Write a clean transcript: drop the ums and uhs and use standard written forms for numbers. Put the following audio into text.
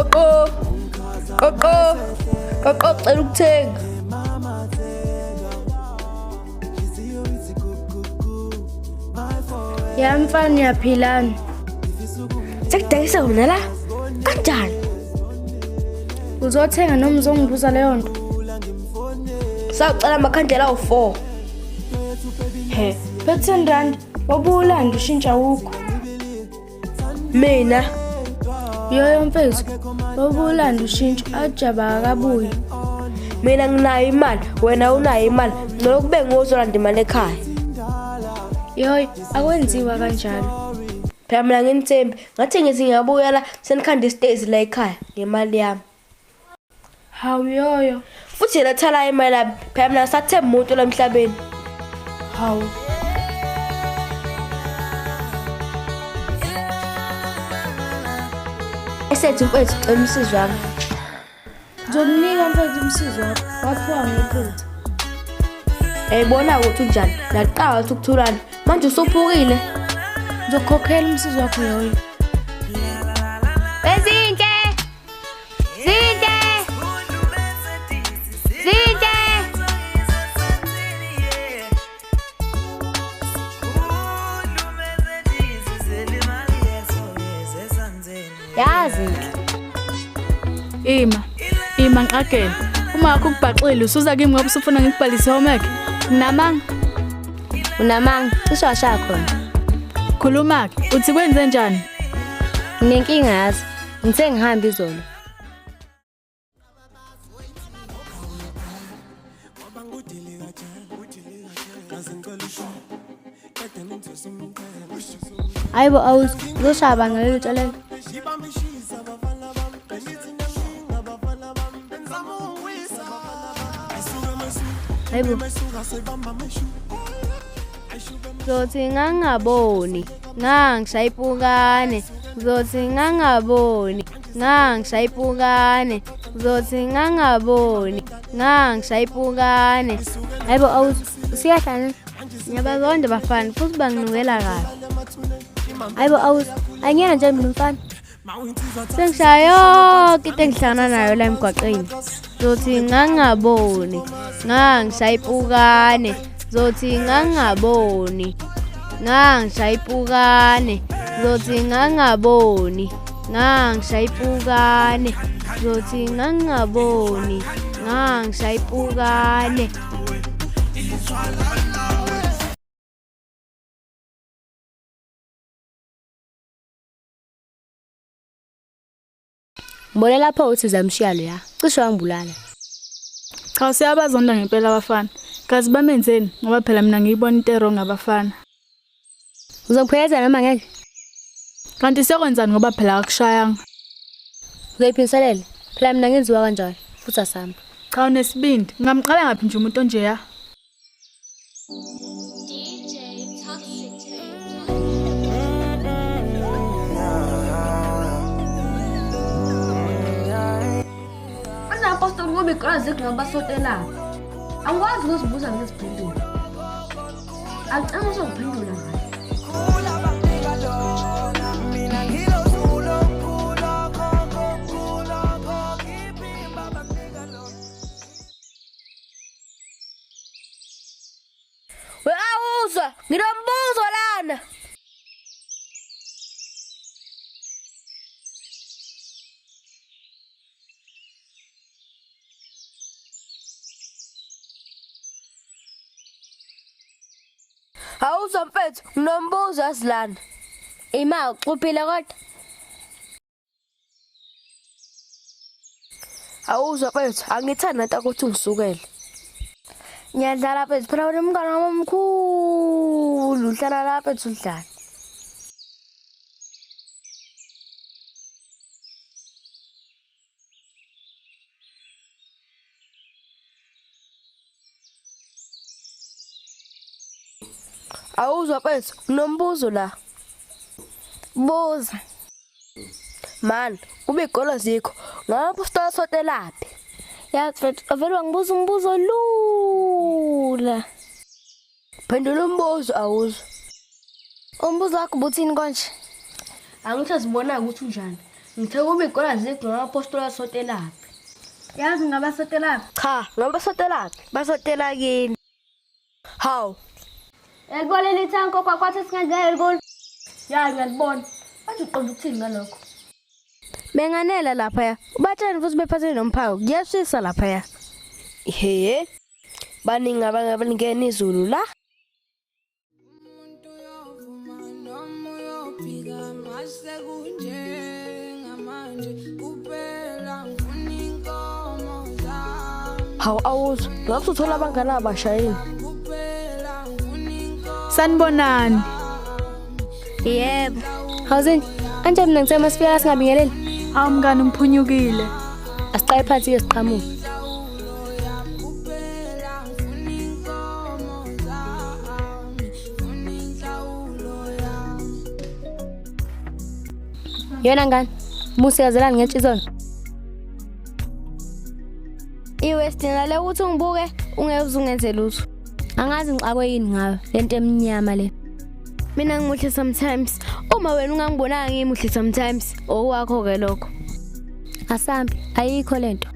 Qoqo. Qoqo. Qoqo cela ukuthenga. Ya mfana uyaphilani? Sekudayisa wena la? Kanjani? Uzothenga noma uzongibuza leyo nto? Sawucela amakhandlela awu-4. He, phe 10 rand wabuwulanda ushintsha wukho. Mina Yoyo mfethu, wabuwulanda ushintsha ajaba akabuyi. Mina nginayo imali, wena unayo imali. Ngcono kube ngozolanda imali ekhaya. Yoyo, akwenziwa kanjalo. Phela mina nginithembi, ngathi ngithi ngiyabuya la senikhanda isitezi la ekhaya ngemali yami. Hawu yoyo. Futhi yena thala imali yami, phela mina ngisathemba umuntu la emhlabeni. Hawu. Esethu mfethu cela umsizi wami. Ngizokunika mfethu umsizi wakho, waphiwa ngephutha. Yayibona ukuthi unjani, naqala wathi ukuthulana. Manje usuphukile. Ngizokukhokhela umsizi wakho yoyo. Ezinhle! Zinhle! Zinhle! Yazi nhle. Ima. Ima ngiqagele. Uma wakho ukubhaxile usuza kimi ngoba usufuna ngikubhalise homework. Nginamanga. Unamanga, cishe washaya khona. Khuluma-ke, uthi kwenze njani? Nginenkinga yazi. Ngithe ngihamba izolo. Hayibo awuzi, uzoshaya bani ngalelo tshalelo? Hayibo. Zothi ngangaboni, ngangishaya ipukane. Zothi ngangaboni, ngangishaya ipukane. Zothi ngangaboni, ngangishaya ipukane. Hayibo awuzi, usuyahlanya. Ngiyabazonda bafana futhi banginukela kabi. Hayibo awuzi, angiyena nje mina umfana. Sengishaya yonke into engihlangana nayo la emgwaqeni. Zothi ngangaboni, ngangishaya ipukane. Zothi ngangaboni, ngangishaya ipukane. Zothi ngangaboni, ngangishaya ipukane. Zothi ngangaboni, ngangishaya ipukane. Ngibone lapho uthi zamshiya loya. Cishe wangibulala. Cha usiyabazonda ngempela abafana. Kazi bamenzeni ngoba phela mina ngiyibona into erong abafana. Uzongipheleza noma ngeke? Kanti sekwenzani ngoba phela akushayanga. Uzoyiphindiselela. Phela mina ngenziwa kanjalo futhi asambe. Cha unesibindi. Ngingamqala ngaphi nje umuntu onjeya? Apostoli ngoba igqola zethu ngabasotelapha. Angikwazi ukuzibuza ngiziphendule. Angicela uzongiphendula ngayo. Uyawuzwa, nginombuzo lana. Awuzwa mfethu, nginombuzo asilana. Ima uxuphile kodwa. Awuzwa mfethu, angithandi nento ukuthi ungisukele. Ngiyadlala mfethu, phela wena umngane wami omkhulu, uhlala la mfethu udlala. Awuzwa mfethu, nginombuzo la. Buza. Man, kube igolo zikho. Ngapha usitolo sotelaphi? Yazi mfethu, avele wangibuza umbuzo lula. Phendula umbuzo awuzwa. Umbuzo wakho ubuthini konje? Angithi azibona ukuthi unjani. Ngithe kube iy'kole azikho ngamapostola asotelaphi. Yazi ngabasotelaphi? Cha, ngabasotelaphi. Basotela kini. Hawu. Yalibona lithanko kwakwathi singangena likolo. Ya ngiyalibona. Manje uqonda ukuthini ngalokho? Benganela laphaya. Ubatshani futhi bephathele nomphako. Kuyashisa laphaya. Hhe. Baningi abangalingena izulu la. Hawu awuzwa, ngabe uthola abangani abasha yini? Sanibonani. Yebo. Hawuzini, anje mina ngithe masifika singabingeleli. Hawu mngani ngiphunyukile. Asiqale phansi ke siqhamuke. Yona ngani? Musikazelani ngetshe izona. Iwest nale ukuthi ungibuke ungeke uzungenze lutho. Angazi ngixakwe yini ngayo lento emnyama le. Mina ngimuhle sometimes. Uma wena ungangibonanga ngimuhle sometimes, okwakho ke lokho. Asambi, ayikho lento.